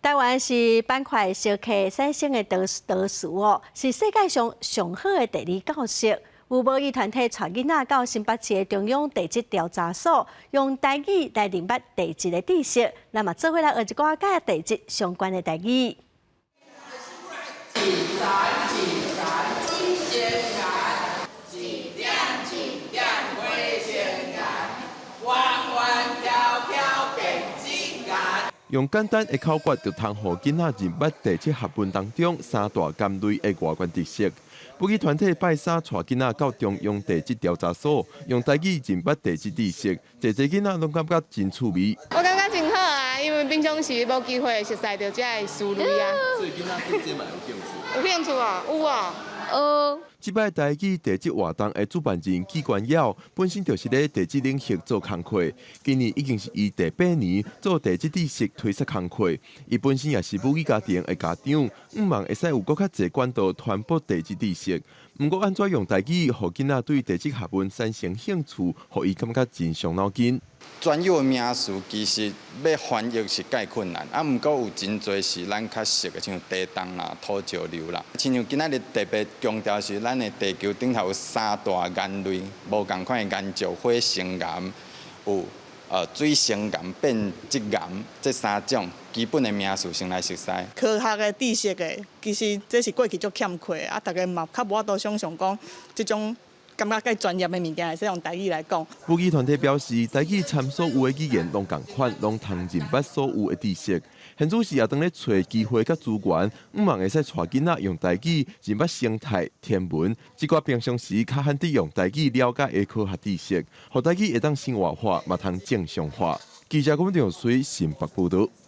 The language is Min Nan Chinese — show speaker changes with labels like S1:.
S1: 台灣是板塊相契產生的島島嶼哦，是世界上上好的地理教室。有母語團體帶囡仔到新北市的中央地質調查所，用台語來認捌地質的知識。咱嘛做伙來學一寡佮地質相關的台語。
S2: 一層一層水仙岩，一點一點火星岩，彎彎翹翹變質岩。
S3: 用簡單的口訣，就通予囡仔認捌地質學問當中三大岩類的外觀特色。母語團體拜三帶囡仔到中央地質調查所，用台語認捌地質知識，濟濟囡仔攏感覺真趣味。
S4: 我感覺真好啊，因為平常時無機會熟似著這个書類啊。
S3: 所以囡仔對這嘛有興趣？
S4: 有興趣啊，有啊。
S3: 這擺台語地質活動的主辦人紀關耀，本身就是咧地質領域做工課，今年已經是伊第八年做地質知識推廣工課。伊本身也是母語家庭的家長，向望會使有閣較濟管道傳播地質知識。毋過按怎用台語，予囡仔對地質學問產生興趣，予伊感覺真傷腦筋。
S5: 專有的名詞其實欲翻譯是蓋困難，啊，毋過有真濟是咱較熟的，像地動啦、土石流啦。親像今仔日特別強調是咱的地球頂頭有三大岩類，無仝款的岩石、火成岩，有水成岩、變質岩，這三種基本的名詞先來熟悉。
S6: 科學的知識的，其實這是過去足欠缺的，啊，逐家嘛較無法度想像講這種感覺較專業的物件，會使用台語來講。
S3: 母語團體表示，台語參所有的語言攏仝款，攏通認捌所有的知識。現此時也當咧揣機會佮資源，向望會使帶囡仔用台語認捌生態、天文，這寡平常時較罕得用台語了解的科學知識，予台語會當生活化，嘛通正常化。記者郭文水新北報導。